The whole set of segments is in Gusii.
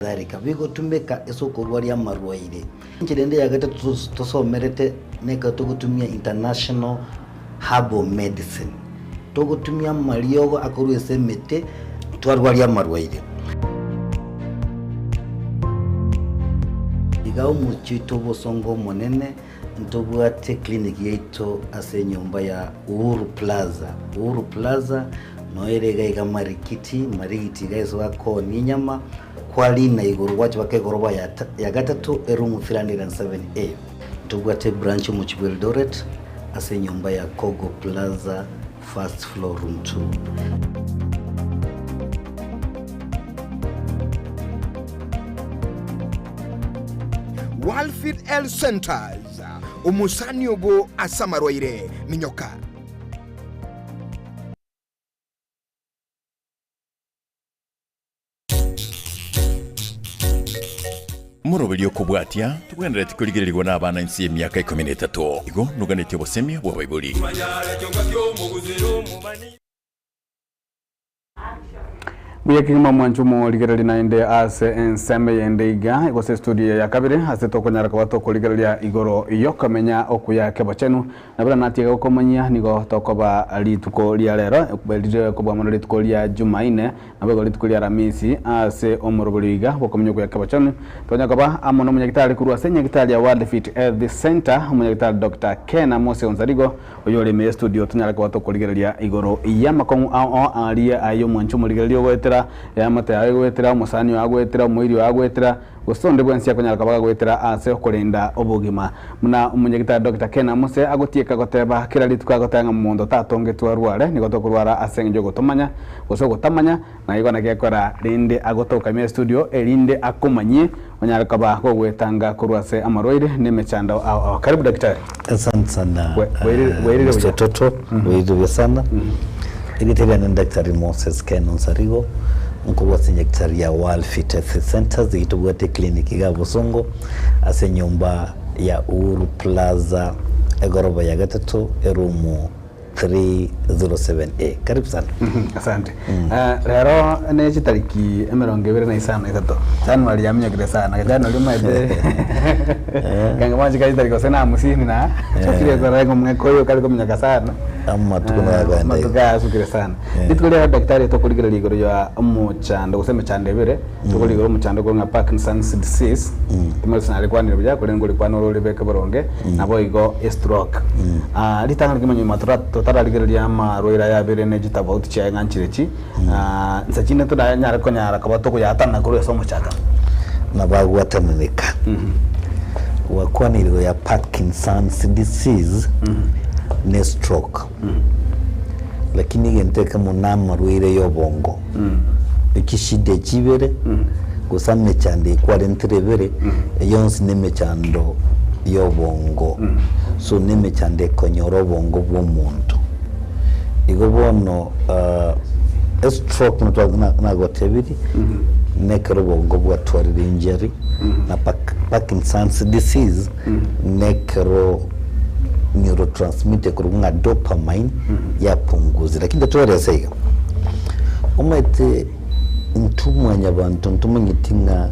Kadhalika, bigotumeka ase okorwaria amarwaire. Enchera ende ya gatato tosomerete nekero togotumia international herbal medicine. Togotumia amariogo akorwa ase emete twarwaria amarwaire. Iga omochie oito obosongo omonene ntobwate clinic yaito ase enyomba ya Uhuru Plaza. Uhuru Plaza Noyo ere iga iga Marikiti, Marigiti iga ase bakoonia enyama, kwarina igoro gwacha baka egoroba ya ya gatato eroom 307A. Ntobwate ebranch omochie bwa Eldoret ase enyomba ya Kogo Plaza first floor room 2. Walfit Health Centers, omosani ogo ase amarwaire, minyoka. Omoroberio okobwatia, togwenereti korigererigwa nabana inse y'emiaka ikomi na etato. Igo noganetie obosemia bw'abaibori. Mbuya kegima mwanche omorigereria naende ase ensemo eyende iga gose estudio eye ya kabere ase tokonyara koba tokorigereria igoro yokomenya okuya kebochenu. Na buna natiga gokomanyia nigo tokoba rituko ria rero rire kobua mono rituko ria Jumaine naboigo rituko ria Aramisi ase omoroberio iga bwokomenya okuya kebochenu. Tonya koba amo nomonyagitari korwa ase enyagitari ya World Fit Health Centre omonyagitari Doctor Ken Amosi Onsarigo Oyore ime y'estudio tonyare koba tokorigereria igoro y'amakong'u ao aria ay'omwanchi omorigereria ogoetera, eamate yao egoetera, omosani oo agoetera, omoiri oo agoetera, gose onde bwensi akonyara koba gagoetera ase okorenda obogima. Buna omonyagitari Doctor Ken Amose agotieka goteba, kera rituko agoteba ng'a monto tatongetwe arware, nigo tokorwara ase engencho y'ogotomanya gose ogotamanya, na igo naki ekora rende agotoka ime y'estudio erinde akomanyie Onyare koba gogwetanga korwa ase amarwaire na emechando ao ao. Karibu daktari. Asante sana Bwe- bwairire- bwairire Mr. buya. Toto bwairire buya sana erieta riane ni Daktari Moses Ken Onsarigo nkorwa ase nyagetari ya World Fit Health Centers eyio tobwate eclinic iga Bosongo ase enyomba ya Uhuru Plaza egoroba ya gatato eroom 307A. Karibu sana. Asante. Eh, rero ne chitariki emerongo ebere na isano na isato January yaminyokire sana January omanyete ganga mwanchika chitariki gose na hamsini na chokire kora ng'o kare kominyoka sana Amatuko Eh, nagagenda amatuko igo. ayasukire sana rituko ria daktari tokorigereria igoro ya omochando gose emechando ebere tokorigereria igoro omochando okong'a Parkinson's disease timanyeti narikwanire buya korende nkorikwana ore oribeke boronge Naboigo estroke. Ah, ritang'ani kegima nyuma tora totararigereria amarwaire aya abere ne chitofauti chiaye ng'a nchirechi, ah, nsa chinde toranyare konyara koba tokoyatana korwa ase omochakano. Na bagwatananeka. Gwakwanire igoro ya Parkinson's disease ne stroke. Lakini egento ekemo na amarwaire ya obongo. Echishida echi ibere, gose amechando eye kwarentire ebere, yonsi na emechando ya obongo. So na emechando ekonyora obongo bwa omonto. Igo bono estroke nagotebirie, na ekero obongo bwatwarire injury, na Parkinson's disease, na ekero neurotransmitter ekorokwa ng'a dopamine yapunguzire. Lakini totwerese iga, omanyete intwe mwanyabanto ntomanyeti ng'a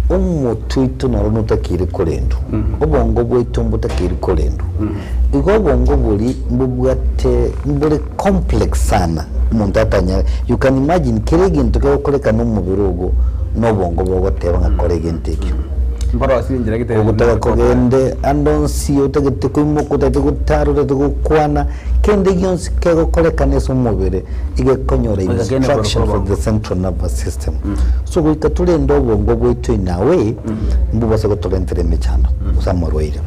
omotwe oito noro notakeire korendwa, obongo bwaito mbotakeire korendwa. Igo obongo boria mbobwate mbore complex sana omonto atanyare, you can imagine kera egento kegokorekana omobere ogo na obongo bogoteba ng'a kora egento ekio. Mborosirie enchera gete Ogotaka kogende ande onsi, otagete koimoka, otagete gotara, otagete gokwana, kende gionsi kegokorekana ase omobere iga ekonyora Goika kende instruction korokwa from obongo. the central nervous system. So goika torende obongo bwaito in a way, mbobase gotorentera emechando gose amarwaire.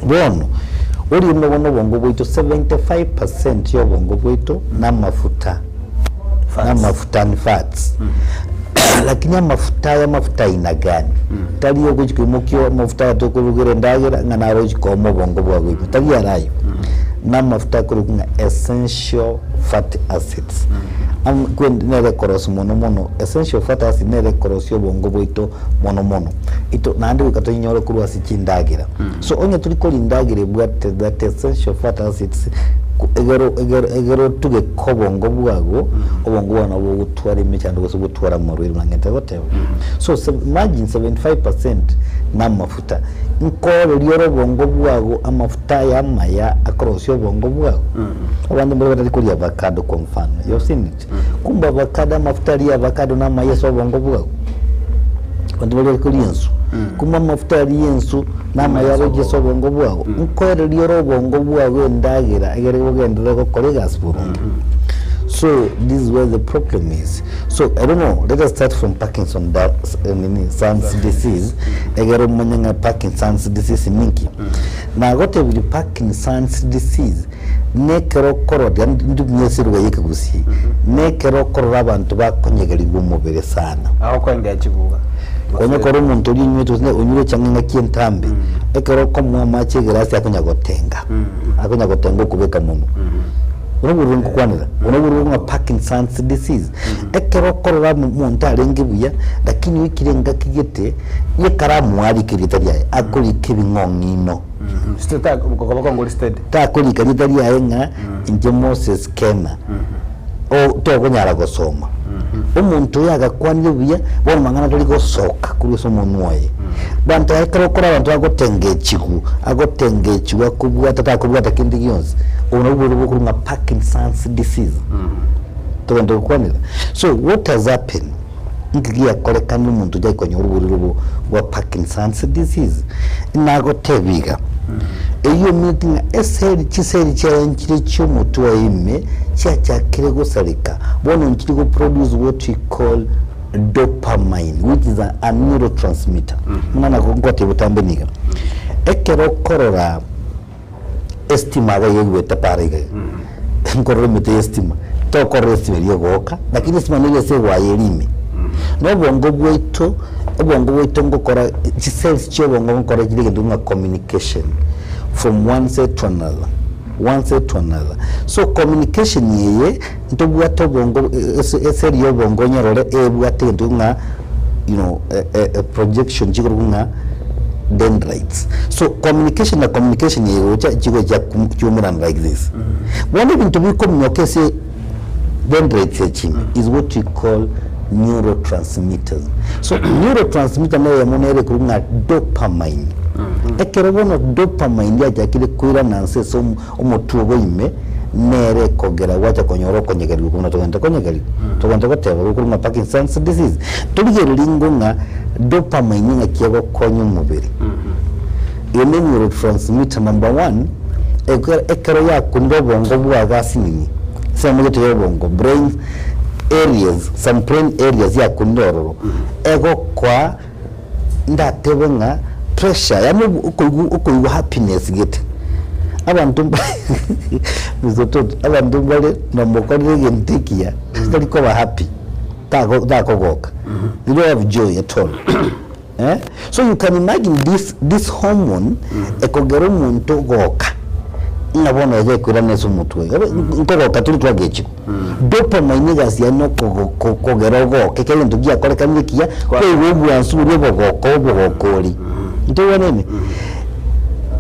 Bono, oria ime bono obongo bwaito 75% ya obongo bwaito namafuta, namafuta and fats. Lakini amafuta aya amafuta aina gani? Tari ogochi koimokia amafuta aya tokorugera endagera ng'a naro ochi kooma obongo bwago ime, tari aro ayio. Namafuta akorokwa ng'a essential fatty acids. Am- kwen- nere ekorosia mono mono, essential fatty acid nere ekorosia obongo bwaito mono mono. Ito naende goika toinyore korwa ase chindagera. So onye tori koria endagera ebwate that essential fatty acids, Egere egere egere otuge kobongo bwago, obongo bwao nabo bogotwara emechando gose gotwara amarwaire buna ng'ente goteba. So se imagine 75% na amafuta, nkoreria ore obongo bwago amafuta aya amaya akorosia obongo bwago. Abanto mbare batari koria avocado kwa mfano, you have seen it? Kumbe avocado amafuta aria avocado na amaya ase obongo bwago. Abanto baria bari koria ensu, kumbe amafuta aria ensu na amaya agochia ase obongo bwago. Nkoereria ore obongo bwago endagera egere bogenderere gokora egasi boronge. So this is where the problem is. So I don't know, let us start from Parkinson da, nini, sans disease, egere omanye ng'a Parkinson's disease ninki. Nagotebirie Parkinson's disease Nekero okorora, yaani ntumie ase eruga y'ekegusii, nekero okorora abanto bakonyegerigwa omobere sana. Ago kwengea chibuga. Konya kore omonto oria onywete gose onyure echang'a engaki entambe, ekero okomoa amache egerasi akonya gotenga, akonya gotenga okobeka monwe. Obwo nobwo nkokwanera, obwo nobwo ng'a Parkinson's disease. Ekero okorora omonto arenge buya, lakini oikire engaki gete, ekaramoarike erieta riaye, akorika ebing'ong'ino. Takorika rieta riaye ng'a inche Moses Kena, o tokonyara gosoma. Omonto oyo agakwanire buya, bono mang'ana tari gosoka korwa ase omonwa oye. Banto aya ekero okora abanto bagotengechigwa, agotengechigwa akobwata takobwata kende gionsi, obo nabwo oborwaire bokorwa ng'a Parkinson's disease. Togende gokwanera. So what has happened? Inki giakorekana omonto oria aikonyora oborwaire obo bwa Parkinson's disease? Nagotebia iga, eyio omineti ng'a eseli chiseli chiaye nchire chi'omotwe oye ime chiachakire gosareka, bono nchiri go produce what we call dopamine which is a, a neurotransmitter. Buna nagotebia botambe niga, ekero okorora estima iga igwete para iga nkorora emete ya estima tokorora estima eria egoka lakini estima nigo ase egwaya ere ime na obongo bwaito obongo bwaito ngokora chicells chia obongo ngokora chire egento ng'a communication from one cell to another one cell to another so communication eye ntobwate obongo ase ecell ya obongo onyerore ebwate egento ng'a you know a projection chikorokwa ng'a dendrites. So communication na communication eye gocha chigocha chiumerana like this. Bono ebinto bikominyoka ase dendrites echi ime is what we call neurotransmitters. So neurotransmitter na eyemo nere ekorokwa ng'a dopamine. Ekero bono dopamine yachakire koirana nse ase omotwe obo ime, nere ekogera gwacha konyora okonyegerigwa buna togente konyegerigwa, togente goteba gokorwa ng'a Parkinson's disease. Torigereria ingo ng'a dopamine ng'aki egokonya omobere. Eye ne neurotransmitter number one, ekero ekero yakunire obongo bwago ase nini, ensemo gete ya obongo, brain areas, some brain areas yakunire ororo, egokoa ndatebe ng'a pressure yaani okoigwa okoigwa happiness gete, abanto mba Mister Toto, abanto mbare nomokorere egento ekiya tari koba happy, tako takogoka, they don't have joy at all eh, so you can imagine this this hormone ekogera omonto ogoka ng'a bono iga ekoirana ase omotwe oye, obe nkogoka tore twagechigwa. Dopamine egasi yaye nokogera ogoke ekero egento giakorekanire ekiya, kwaigwa obwansu boria obogoko obogoko oria. Ntoigwanene?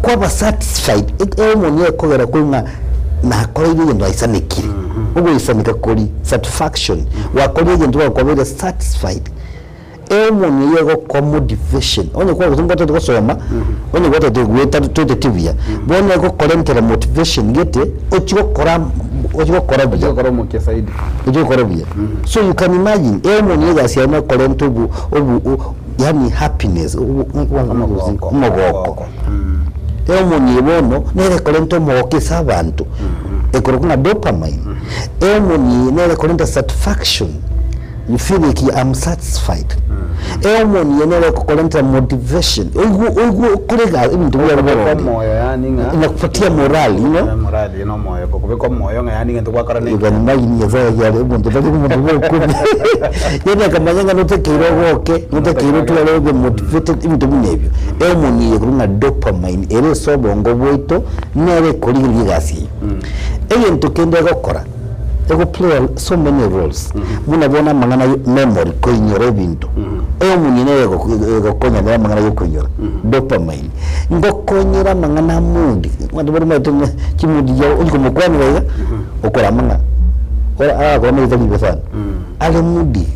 Kwaba satisfied, ehormone ekogera korwa ng'a nakoreire egento naisanekire. Ogoisaneka koria, satisfaction, gwakorire egento gwakobeire satisfied. Ehormone eyio egokoa motivation, onye kwagoteba ngotagete gosoma, onye gwatagete goeta toeteti buya, bono egokorentera motivation gete, ochie gokora ochie gokora buya. Ochie gokora omokia zaidi. Ochie gokora buya. So you can imagine, ehormone eye egasi yaye nokorenta obo obo o yaani happiness obo Omogoko. omogoko. Ehormone eye bono, nere ekorenta omogoko ase abanto, ekorokwa ng'a dopamine. Ehormone eye nere ekorenta satisfaction. You feel like I'm satisfied. Ehormone eye nere ekokorentera motivation. Oigwe oigwe okore iga ebinto biago Okobeka boronge. omoyo yaani ng'a Inakupatia morale, you know. Eh, morale na omoyo kokobeka omoyo ng'a yaani egento gwakora You can nekiya. imagine Nyasaye aria omonto tari omonto bwa okobi. Yaani akamanya ng'a notakeire ogoke, notakeire otware obe motivated, ebinto buna ebio. Ehormone eye ekorwa ng'a dopamine ere ase obongo bwaito nere ekorigereria egasi eyio. Egento kende egokora. Ego play so many roles buna bono amang'ana ya memory koinyora ebinto eomunia nere egokonya nere amang'ana ya okoinyora dopamine ngokonyera amang'ana a mood abanto baria omanyete ng'a chimood chiabo onye komokwanera iga okorama ng'a ora agakora amaito ribe sana are moody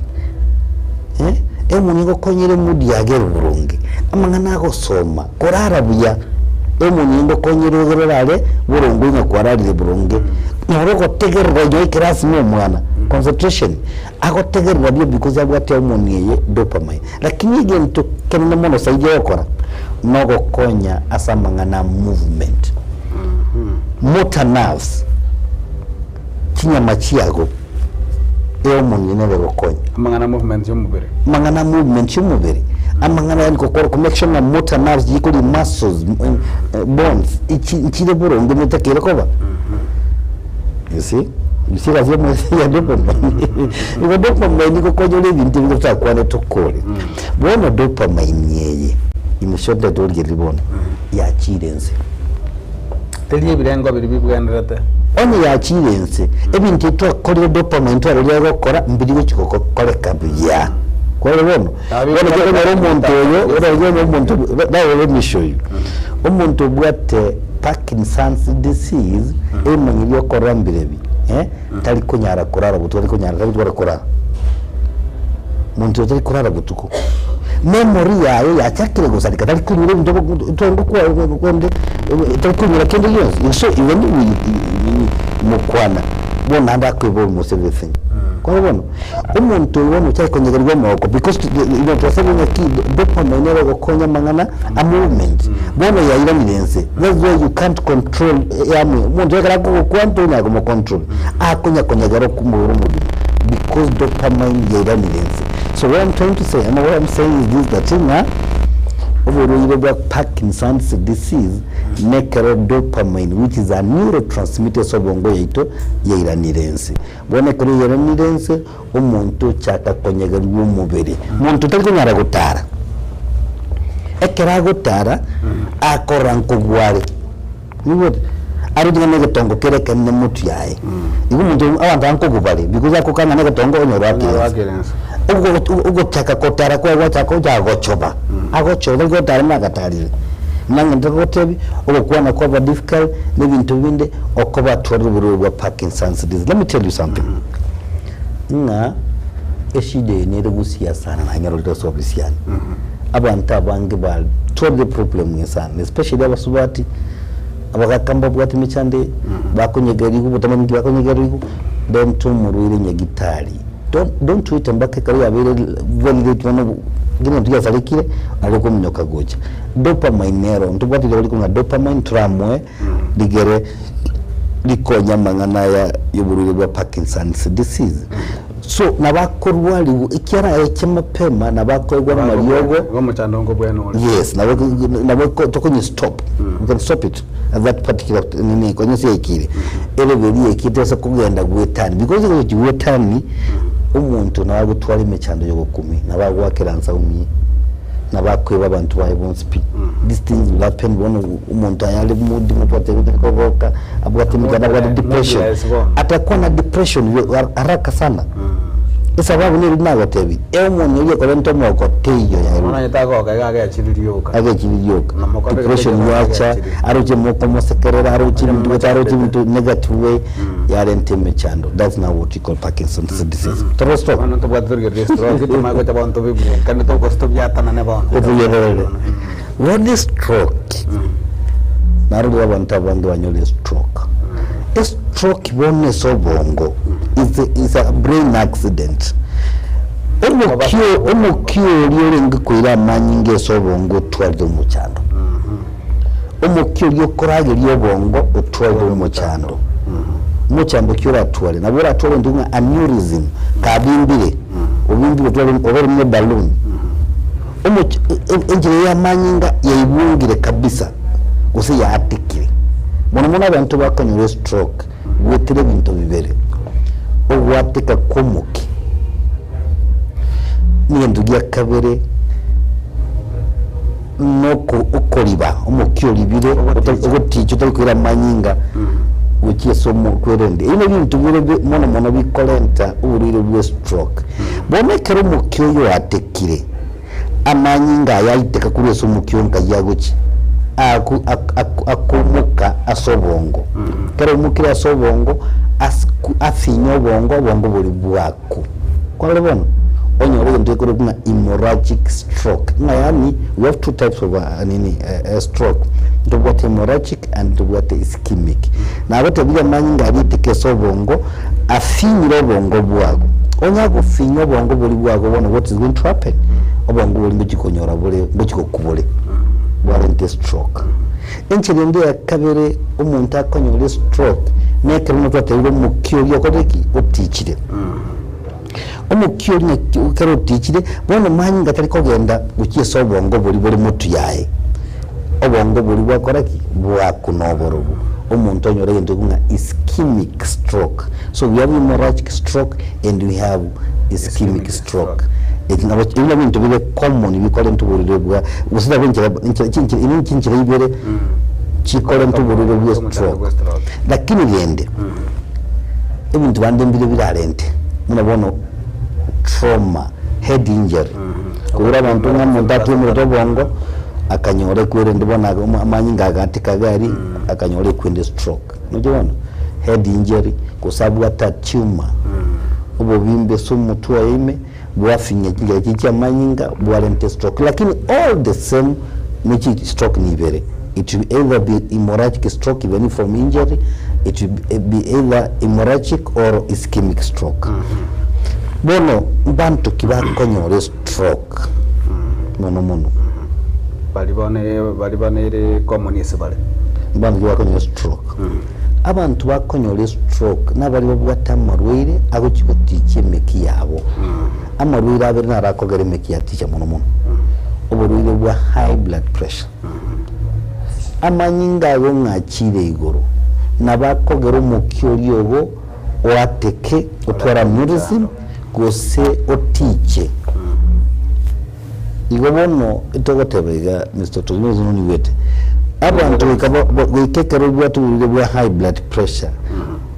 eh, eomunia egokonyera emood yago ebe boronge amang'ana agosoma korara buya Omonto ngokonyera ogere orare boronge onye kwararire boronge, noro ogotegerera onye ekerasi na omwana, concentration, agotegerera buya because abwate hormone eye dopamine. Lakini egento kenene mono zaidi ogokora, nogokonya ase amang'ana a movement, motor nerves, chinyama chiago, ehormone eye nere egokonya. Amang'ana a movement ya omobere. Amang'ana a movement ya omobere, amang'ana yaani gokora ko make sure ng'a motor nerves chikori muscles, bones, ichi nchire boronge netakeire koba. You see? You see egasi ya dopamine. Igo dopamine igokonyora ebinto ebi totakwane tokore. Bono dopamine eye, in short ntatorigereria bono, yachire ense. Teri ebirengo biria bibwenerete. Onye yachiire ense, ebinto ebi twakorire dopamine twarorire egokora mbiri gochi gokoreka buya. Kwarora bono? Bono tokonyora omonto oyo, orore omonto now let me show you. Omonto obwate Parkinson's disease, ebimanyerio okorora mbirebi, eh, tari konyara korara botuko, tari konyara, tari gotwara korara. Monto oyo tari korara botuko. Memory yaye yachakire gosareka, tari konyora ebinto konde tari konyora kende gionsi. So even nini mokwana, bono naende akoeba almost everything. Kore bono, omonto oyo bono ochake konyegerigwa omogoko because you know twasabire ng'aki dopamine nere egokonya amang'ana a movement, bono yairanire inse, that's why you can't control yaani omonto ekero akogokwana tonyara komocontrol, akonya konyegera okomobere omogima because dopamine yairanire inse. So what I'm trying to say ama what I'm saying is this that ng'a oborwaire bwa Parkinson's disease nekero dopamine which is a neurotransmitter ase obongo yaito yairanire inse. Bono ekero yairanire inse, omonto ochaka konyegerigwa omobere, monto tari konyara gotara. Ekero agotara, akorora nkogwa are. Nigo aroche ng'a negetongo kere ekenene motwe yaye. Igo omonto oyio abanto aba nkogwa bare because akokana ng'a negetongo onye oroakire ense. Ogochaka kotara kwaye gwachaka gochaka gochoba, agochoba tari gotara buna agatarire. Buna ng'a ntogotebi, ogokwana kwaba difficult, na ebinto binde, okoba atwarire oborwaire bwa Parkinson's disease. Let me tell you something, ng'a eshida eye nere gusii sana nanyarorire ase ofisi yane. Abanto abange batwarire problem eye sana especially abasubati, abagaka mbabwate emechando eye, bakonyegerigwa obotamani nki bakonyegerigwa, renta omorwaire nyagitari, don't don't wait mpaka ekero yabeire very late bono kera egento giasarekire nabo okominyoka gocha. Dopamine nero ntobwate rirorio rikong'a dopamine toramoe rigere rikonye amang'ana aya ya oborwaire bwa Parkinson's disease. So nabo akorwariwa ekiara aeche mapema nabo akoegwa amariogo. Igo omochando ongo bwene ore. Yes, nabo nabo tokonye stop, we can stop it at that particular nini konye ase yaikire, ere beri yaikire ase kogenda gwetani because egochi gwetani omonto nabo agotwara emechando ya ogokumia, nabo agoakera nsa aumie, nabo akoeba abanto baye bonsi pi. These things will happen bono omonto aye are moody motwatebete kogoka. Abwate emechando, abwate depression, Moodless bono. atakuwa na depression yo haraka sana esababu neri nagotebi eomoni oria ekorenta omogoko teiyo yaye Bono onye tagoka iga agechire rioka. agechire rioka Na mokore depression gete yacha agechire. aroche mokomosekerera aroche Onye ebinto gete aroche momochandete. ebinto negative way yarenta emechando that's now what we call Parkinson's disease toro stop Bono ntobwate torigereria stroke tomanye gocha bono tobibwekane togose tobiatanane bono. Obuyeberere. Bono estroke, narorire abanto abange banyorire estroke. Estroke bono ase obongo is a, is a brain accident. Omokio omokio oria orenge koira amanyinga ase obongo otwarire omochando. Omokio oria okorageria obongo otwarire omochando. Omochando ki oratware? Nabo oratware intwe ng'a aneurysm, kabimbire, obimbire otware obe buna eballoon. Omochie enchera y'amanyinga yaibungire kabisa, gose yaatekire. Mono mono abanto bakonyora estroke goetera ebinto bibere, ogoateka kw'omokia, na egento gia kabere noko okoriba, omokia oribire, ogoticha otari koira amanyinga. Gochia ase omokwerende. Ebi nebinto bire bi mono mono bikorenta oborwaire bwe stroke. Bono ekero omokia oyo oatekire, amanyinga aya aiteka korwa ase omokia oyo nkai agochia? Aku ak ak akoimoka ase obongo. Ekero aimokire ase obongo, asku afinye obongo, obongo boria bwakwa. Kwarora bono? Onyore egento gekorokwa ng'a hemorrhagic stroke. Ng'a yaani we have two types of nini stroke, ntobwate hemorrhagic and ntobwate ischemic. Nagotebirie amanyinga aria aiteke ase obongo, afinyire obongo bwago. Onye agofinya obongo boria bwago bono what is going to happen? Obongo boria ngochi konyora bore ngochi gokwa bore, bwarente stroke. Enchera ende ya kabere omonto akonyora estroke, nekero buna twatebire omokia oria okorire ki? Otichire. Omokia oria naki ekero otichire, bono manyinga tari kogenda gochia ase obongo boria bore motwe yaye. Obongo boria bwakora ki? Bwakuna oborobu. Omonto onyore egento ekio ng'a ischemic stroke. So we have hemorrhagic stroke and we have ischemic stroke. Eki nabo ebi nabio ebinto bire common bikorenta oborwaire bwa gose nabo enchera enchera chinchera eri chinchera ibere chikorenta oborwaire bwa stroke. Lakini rende, ebinto bande mbire birarente, buna bono trauma, head injury, kobura abanto ng'a omonto atwemerete obongo, akanyora ekwerende bono aga amanyinga agateka iga aria, akanyora ekwende stroke. Noche bono, head injury, gose abwate a tumor, obobimbe ase omotwe oye ime, bwafinya chinchera chiria chia amanyinga, bwarente stroke. Lakini all the same, ne chi stroke ni ibere, it will either be hemorrhagic stroke even if from injury, it will be either hemorrhagic or ischemic stroke. Bono, mbanto ki bakonyora estroke mono mono? Baria bono baria bono ere common ase bare. Mbanto ki bakonyora stroke? Abanto bakonyora estroke nabaria babwate amarwaire agochia gotichia emeki yabo. Amarwaire abere naro akogera emeki yaticha mono mono. Oborwaire bwa high blood pressure. Amanyinga ago ng'achire igoro, nabo akogera omokia oria ogo oateke, otware aneurysm, gose otiche. Igo bono togoteba iga Mister Otogi gose nonyigwete, abanto goika ba- ba- goika ekero obwate oborwaire bwa high blood pressure,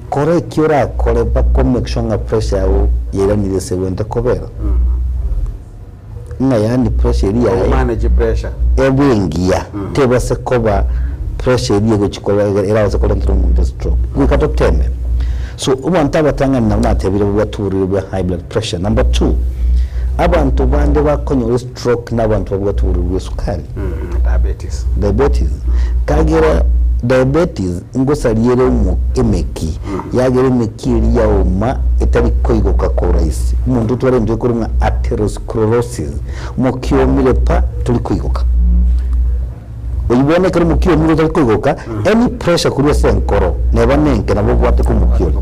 kora eki orakore mpaka o make sure ng'a pressure yago yairanire ase egwente kobera. Ng'a yaani pressure eria yaye Omanage pressure. ebe engiya, tebase koba pressure eria egochi koba erabase korentera omonto stroke. Goika toteme. So abanto abatang'ani nabo natebire babwate oborwaire bwa high blood pressure. Number two, abanto bande bakonyora estroke na abanto babwate oborwaire bwa esukari. Diabetes. Diabetes. Kagera diabetes ngosaria ere omo emeki, yagera emeki eria yaoma etari koigoka kwa urahisi. Omonto otware egento gekorwa ng'a atherosclerosis, omokia omire pa tori koigoka. Oyio bono ekero omokia omire otari koigoka, any pressure korwa ase enkoro neba nenke nabo obwate komokia oria.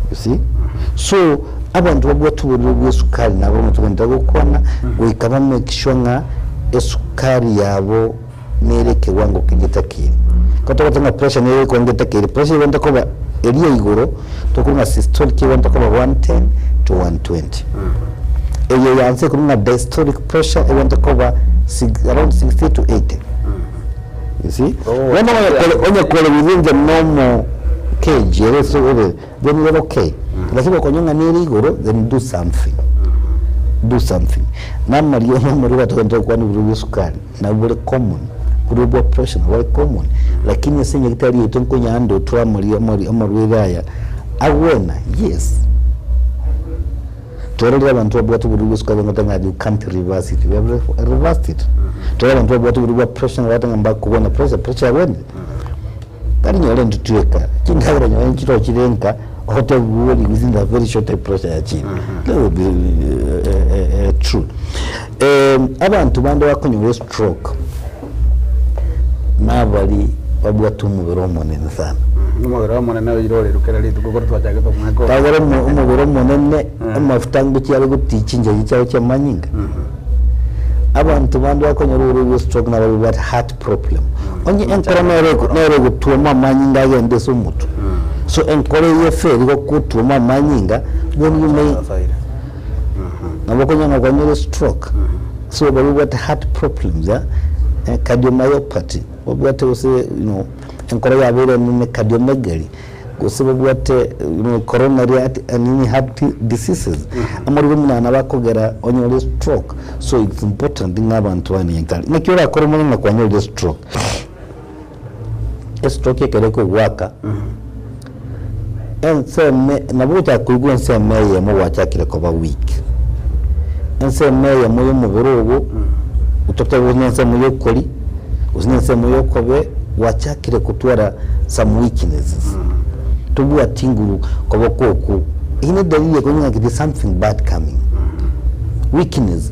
You see? So, abanto babwate oborwaire bwa esukari nabo bono togenda gokwana, goika ba make sure ng'a esukari yabo nere ekewango keria getakeire. Ekero togoteba ng'a pressure nere ekewango getakeire, pressure egento koba eria ya igoro, tokorwa ng'a systolic egento koba 110 to 120. Eye ya nse ekorwa ng'a diastolic pressure egento koba six around 60 to 80. You see? Oh, Bono onye kore onye kore within the normal cage ere ase ere then you're okay. Lakini okonyora ng'a nere igoro then do something. Do something. Na amario na amario batogenda gokwana igoro bwa esukari nabo bore common, borwe bwa pressure nabo bore common, lakini ase enyagitari yaito nkonyara otware amario amario amarwaire aya agwena, yes. Twarorire abanto babwate oborwaire bwa esukari bang'ete ng'a you can't reverse it, we have reversed it. Twarora abanto babwate oborwaire bwa pressure ng'a bagoteba ng'a mbakobwena pressure, pressure yabwenire. Tari nyore intwe tweka, chindagera nonye nchiroo chire nka, ogotebiwa ori within a very short time pressure yachire. That would be true. Abanto bande bakonyora estroke, nabari babwate omobere omonene sana. Omobere omonene oire orerwe kera rituko korwa twachagete omwaka oyo. Kagera omobere omonene, amafuta ngochia are goticha chinchera chiabo chia amanyinga. Abanto bande bakonyora oborwaire bwa stroke nabari babwate heart problem. Onye enkoro nere nere egotwoma amanyinga agende ase omotwe, so enkoro eye eferi gotwoma amanyinga, bono you may nabo okonyora ng'a kwanyora stroke. So baria babwate heart problems eh, cardiomyopathy, babwate gose you know. Enkoro yabeire enene cardiomegaly, gose babwate coronary heart nini heart diseases, amarwaire buna aya nabo akogera onyore stroke. So it's important ng'a abanto bagende nyagetari. Naki orakore omanye ng'a kwanyorire stroke? Estroke ekero ekogoaka, ensemo nabo ogochaka koigwa ensemo eyemo gwachakire koba weak. Ensemo eyemo ya omobere ogo, totebe gose na ensemo ya okoria, gose na ensemo ya okobee, gwachakire kotwara some weaknesses. Tobwati nguru koboko okwo, eyio ne dalili ekonyora ng'a there's something bad coming, weakness.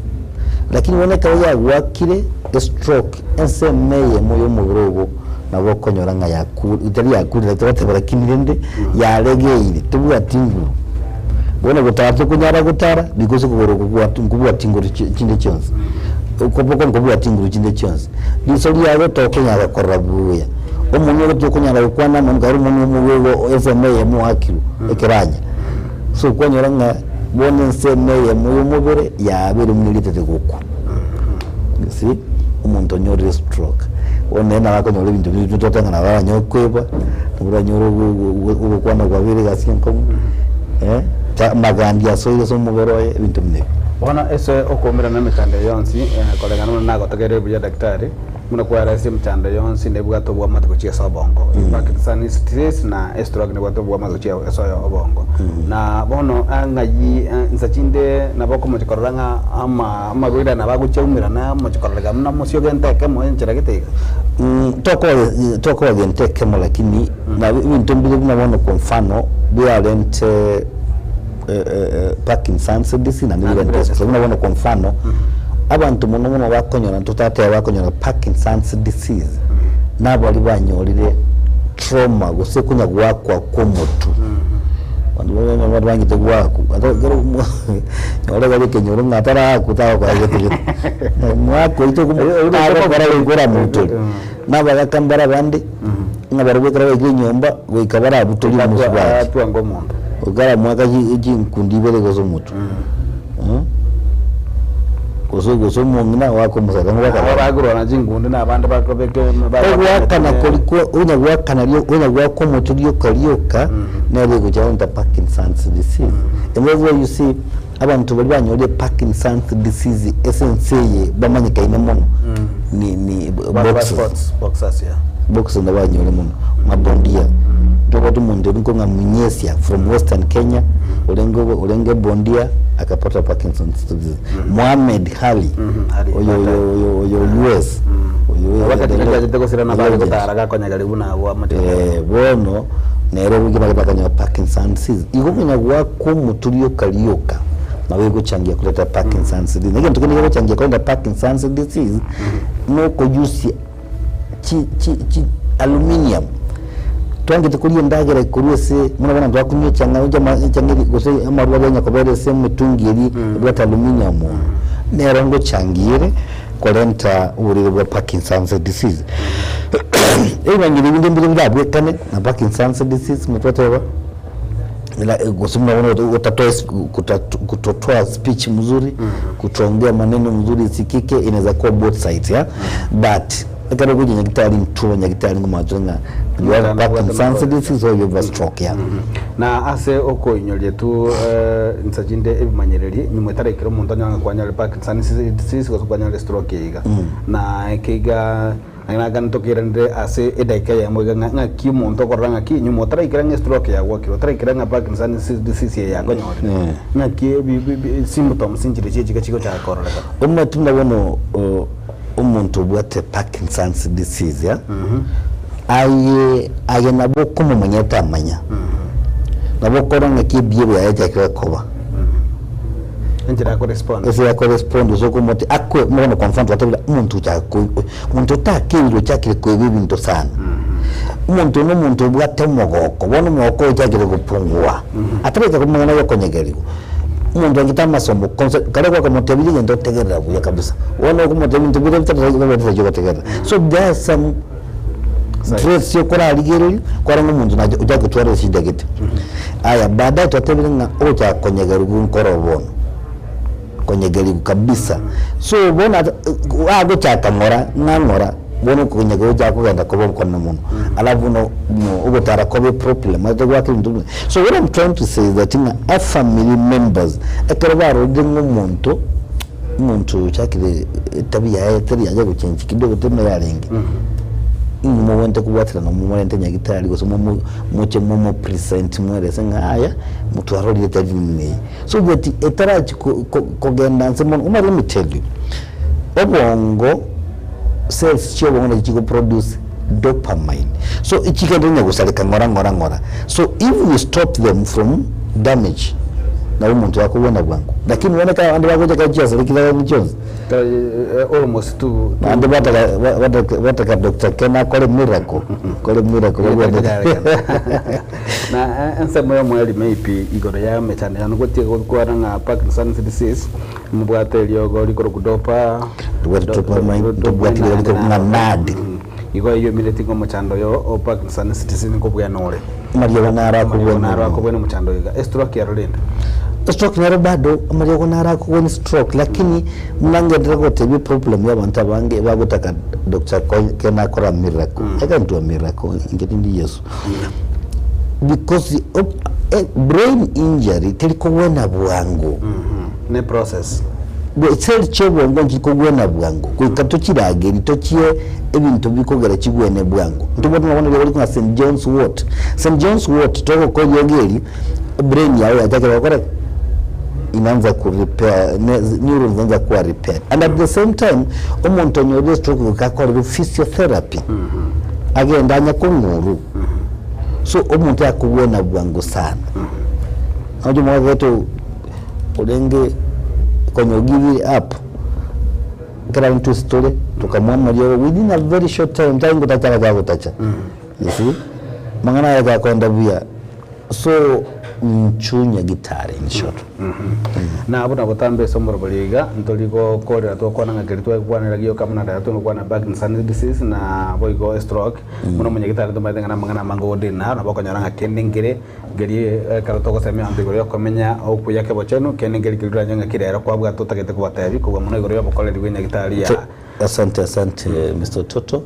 Lakini bono ekero yagoakire estroke, Ensemo eyemo y'omobere obo nabo okonyora ng'a yakure, etari yakure naki togoteba lakini rende yaregeire, tebwati nguru. Bono gotara tokonyara gotara because okogoro oko gwat nkobwati nguru chi chinde chionsi, okoboko nkobwati nguru chinde chionsi. Riso riago tokonyara korora buya, omonwa ogo tokonyara gokwana amo ekero omonwa omobe igo ensemo eyemo oakirwe ekeranya. So kwanyora ng'a bono ensemo eyemo y'omobere yabeire buna erietete gokwa. You see, omonto onyorire stroke, bono nere nabo akonyora ebinto bire toteba ng'a nabo aranyore koeba, nabo aranyore ogokwana kwabeire egasi enkong'u, amagambi asoire ase omobere oye, ebinto buna ebio. Bono ase okoumerana nemechando eye yonsi, koreng'ana buna nagotegerire buya daktari, buna kwaeresa emechando yonsi nebwate obwamate gochia ase obongo. In fact, Parkinson's disease na estroke nebwate obwamate gochia ase obongo. Na bono ng'ai insa chinde nabo okomochia korora ng'a ama amarwaire aya nabo agochia aumerana amochie kororeka buna mosio gento ekemo enchera gete iga. Tokoba tokoba gento ekemo lakini nabo ebinto mbire buna bono kwa mfano biarente Parkinson's disease naende birente stroke. Buna bono kwa mfano, abanto mono mono bakonyora totateba bakonyora Parkinson's disease, nabaria banyorire trauma gose konya goakwa kwa omotwe. Abanto banyora abanto bangete goakwa, ata ekero omo nyora gari ekenyoro ng'a ataraakwa tagokora gete gete. Omwaka oito tagokora goika oramotorie. Nabagaka mbare abande, ng'a barabwo ekero baikire enyomba, goika barabutorie omosubati. Atwange omonto. Goika aramoaka chi- chinkundi ibere gose omotwe. Gose gose omong'ina oake omosareka ng'o Aba bakabara. bakorwana chinkundi na abande bakobeka Ogoakana kori kwa onya goakana rio onya goaka omotwe rioka rioka, nere egocha yarenta Parkinson's disease. And that's why you see, abanto baria banyorire Parkinson's disease ase ense eye bamanyekaine mono ni ni boxers. Sports, boxers, yeah. Boxers nabo banyore mono, mabondia. Ntobwate omonto oria nkong'a Munyesia from Western Kenya, orenge orenge bondia akapata Parkinson's disease. Mohamed Ali, Ali, oyo oyo oyo oyo US, oyo Wakati the nachachete gosira nabo are legend. gotara gakonyegeri buna abwo amachiko. Eh, bono nere obokia bagete akanyora Parkinson's disease. Igo konya goaka omotwe rioka rioka nabo egochangia koreta Parkinson's disease. Na egento kende gegochangia koreta Parkinson's disease nokoyusia chi chi chi aluminium. Twangete koria endagera korwa ase buna bono twakonywa echang'a oche ama echang'a eri gose amarwa aria onye kobera ase emetungi eria ebwate aluminium mono, nero ngochangia ere korenta oborwaire bwa Parkinson's disease. Ebimanyiri binde mbire birabwekane na Parkinson's disease buna twateba, ila gose buna bono gotatoa es kutotoa speech mzuri, kutoongea maneno mzuri isikike, inaweza kuwa both sides yeah, but ekero ogochia nyagetari intwe nyagetari ngomanya tore ng'a you have Parkinson's disease or you have a stroke yeah. Na ase okoinyoria tu insa chinde ebimanyereri nyuma etaraikera omonto onyore ng'a kwanyore Parkinson's disease gose kwanyore stroke iga. Na eke iga naki ntokeranire ase edaika eyemo iga ng'a ng'aki omonto okorora ng'aki nyuma otaraikera ng'a estroke yagwakire otaraikera ng'a Parkinson's disease eye yakonyorire ng'aki ebi bi symptoms nchire chiaye chiga chigochaka kororekana. Omanyete buna bono omonto obwate Parkinson's disease yeah, aye aye nabo okomomanya otamanya, nabo okorora ng'aki ebehavior yaye echakire koba. Enchera akorespond. Ase akorespond gose okomote akwe bono kwa mfano twatebire omonto ochaka koi omonto otakeirwe ochakire koigwa ebinto sana, omonto oyo na omonto obwate omogoko, bono omogoko oyo ochakire gopungua, ataraika komanya naye okonyegeriwa. Omonto oanchete amasomo konse kare gwakomotebirie egento otegerera buya kabisa, bono okomotebia ebinto biria bitari ogotegerera. So there are some traits okorarigereria kwarora ng'a omonto nache ochake gotwara eshida gete. Aya baadaye twatebire ng'a ogochaka konyegerigwa nkoro bono, konyegerigwa kabisa. So bono ata agochaka ng'ora ng'a ng'ora bono okonyegerigwa gochaka kogenda koba okonene mono. Alafu no no ogotara kobe problem ate gwaka ebinto buna so what I'm trying to say is that ng'a a family members ekero barorire ng'a omonto omonto oyo ochakire etabia yaye tari yacha gochenji kidogo tari buna yarenge, inwe mobwenerete kobwaterana momorente nyagitari gose momo moche momo present mwerese ng'a yaya motwarorire tari buna eye. So that etarachi ko ko kogenda nse mono, omanyete let me tell you, obongo cells chia obongo nachi chigo produce dopamine so chigende onye gosareka ng'ora ng'ora ng'ora so if we stop them from damage nabo omonto akogwena bwango lakini bono ekero abande bagocha ekero chiasarekire abande chionsi Almost tu abande bataka bataka bataka Doctor Ken akore miracle akore miracle bagwene Na ensemo y'omoerio maybe igoro ya emechando yane gotiga gokwana ng'a Parkinson's disease mobwate eriogo rikorokwa dopa Tobwate dopamine, tobwate eriogo rikorokwa ng'a NAD. Igo eyio emineti ng'a omochando oyo o Parkinson's disease nkobwena ore. Amariogo naro Amariogo naro akobwena. akobwena omochando oyo iga. Estroke ero rende? Estroke nero bado amariogo naro akobwena estroke lakini buna ngenderere gotebia eproblem ya abanto abange bagotaka Doctor Ken akore a miracle. I can't do a miracle inche tindi Yeso. Because brain injury teri kogwena bwango. Ne process. Cell chia obongo nchiri kogwena bwango, goika tochiragerie tochie ebinto bikogera chigwene bwango. Ntobwate ng'a bono rirorio ng'a St John's wort. St John's wort togokora eriogi eri, ebrain yago yachakire gokora ki? Inaanza ku repair, neurons zinaanza kuwa repaired. And at the same time, omonto onyorire stroke goika akorerwe physiotherapy, agende anya kong'uru. So omonto akogwena bwango sana. Nonya omwagato orenge konya o give up, ekero abwo intwe tore, tokamoa amariogo within a very short time tari ngotacha agacha gotacha, you see, amang'ana aya gakoenda buya, so inchuo nyagitari in short. Na buna botambe ase omorobori iga, ntori gokorera twakwana ng'a keria twakwanera gioka buna rero togokwana Parkinson's disease na boigo estroke, buna omonyagitari tomaete ng'a namang'ana amange ogodiri naro, nabo okonyora ng'a kende nkere Nkeria ekero togosemia abanto igoro y'okomenya okuya kebochenu, kende nkeri keria oranyore ng'aki rero kwabwate otagete kobatebia kobua mono igoro y'obokoreri bw'enyagitari ya. Asante asante Mister Toto,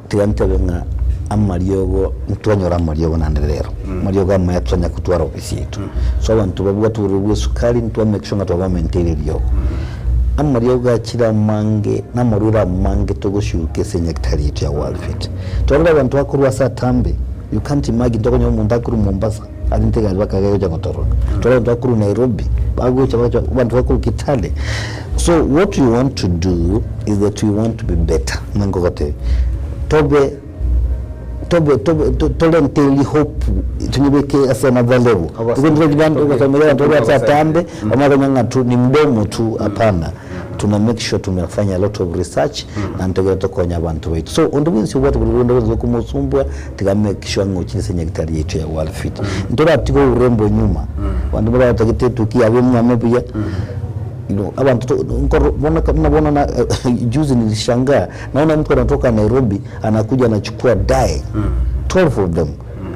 tiga ntebe ng'a amariogo ntwanyora amariogo naende rero, amariogo amaya twanya kotwara ofisi yaito. So abanto babwate oborwaire bwa esukari ntwa make sure ng'a twabamenteire eriogo. Amariogo achire amange na amarwaire amange togoshuka ase enyagitari yaito ya World Fit. Twarora abanto bakorwa ase atambe. You can't imagine tokonyora omonto akorwa Mombasa arente egari mpaka iga agocha gotorora. Tore abanto bakorwa Nairobi bagocha bagacha abanto bakorwa Kitale. So what we want to do is that we want to be better buna nkogotebia. Tobe tobe tobe to- torente rihope tonyebeke ase another level. Ogosomeria abanto bare ase atambe bamanye konya ng'a tu ni mdomo tu hapana. Tuna make sure tumefanya a lot of research naende togere tokonye abanto baito. So onde bwensi obwate oborwaire bonde bwensi bokomosumbua tiga make sure ng'a ochire ase enyagitari yaito ya World Fit. Ntoratiga oborembo nyuma, abanto mbare batagete etuki yabo emwame buya, you know abanto to nkoro bono buna bono na juzi nilishangaa naona mtu anatoka Nairobi anakuja anachukua dye 12 of them.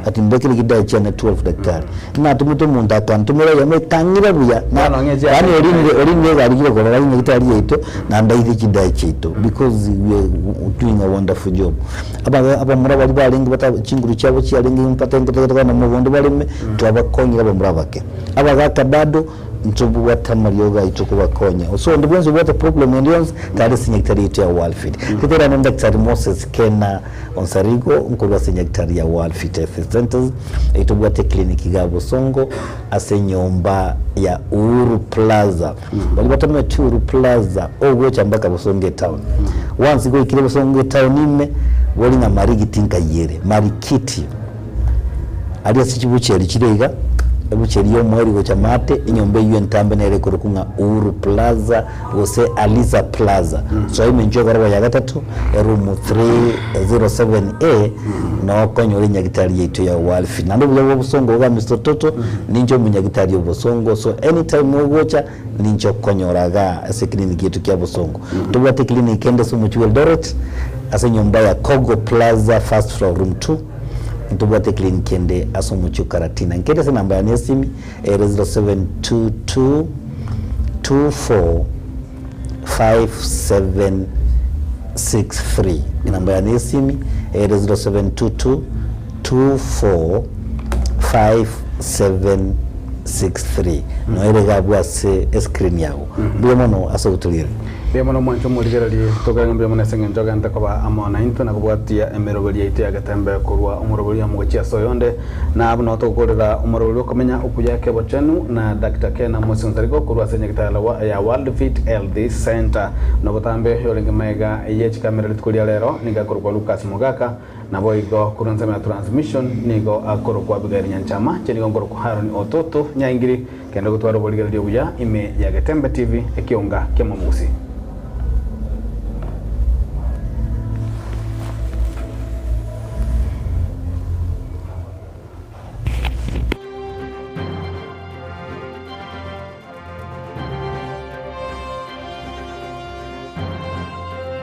Ati mbekere chidaya chiane 12 daktari. Natomete omonto akantomera eyemo ekang'ira buya. Na Bono ng'e yaani orinire orinire egari kire korora ng'a nyagitari yaito naende aire chidaya chiaito because we are doing a wonderful job. Aba abamura baria barenge bata chinguru chiabo chiarenge mpatengete kogenda mogondo bareme, twabakonyire abamura abake. Abagaka bado. Ntobwate amariogo aito kobakonya. So onde bwensi obwate problem ende yonsi tari ase nyagitari yaito ya Worldfit. Tetera ne Daktari Moses Kena Onsarigo nkorwa ase nyagitari ya Worldfit Health Centers eyio tobwate eclinic iga Bosongo ase enyomba ya Uhuru Plaza. Baria batamanyeti Uhuru Plaza ogocha mpaka Bosongo etown. Once gwaikire Bosongo etown ime bori ng'a Marigiti nkai ere, Marikiti. Aria ase chibucheri chire iga, ebucheri y'omoerio gocha maate, enyomba eyio entambe nere ekorokwa ng'a Uhuru Plaza gose Aliza Plaza. Soa ime inche ogoroba ya gatato, eroom 307A, noo okonyora enyagitari yaito ya Walfi. Naende obuya bwa obosongo iga Mister Toto, ninche omonyagitari obosongo, so anytime ogocha, ninche okonyora igaa ase eclinic yaito kia Bosongo. Tobwate eclinic ende ase omochie bwa Eldoret, ase enyomba ya Kogo Plaza first floor room 2. Ntobwate eclinic ende ase omochie o Karatina. Nkere ase enamba yane y'esimi ere 0722 24 5763. Enamba yane y'esimi Ere 0722 24 5763 noyo ere iga abwo ase escreen yago. Mbuya mono ase ogotorigereria. Mbuya mono mwanche omorigererie, tokore ng'a mbuya mono ase engencho ogente koba amo naintwe na kobwatia emeroberi yaito ya getembe korwa omoroberi oyomo gochia ase oyonde, na abwo nao togokorera omoroberi bw'okomenya okuya kebochenu na Doctor Ken Amos Onsarigo korwa ase nyagetari ya World Fit Health Centre. Nobotambe oyorenge magega ye chikamera rituko ria rero nigo akorokwa Lucas Mogaka. Naboigo korwa ensemo ya Transmission nigo akorokwa Abigail Nyanchama, inche nigo nkorokwa Haron Ototo Nyaingiri, kende gotwara oborigereria obuya ime ya Getembe TV, ekionga ki'omomusi.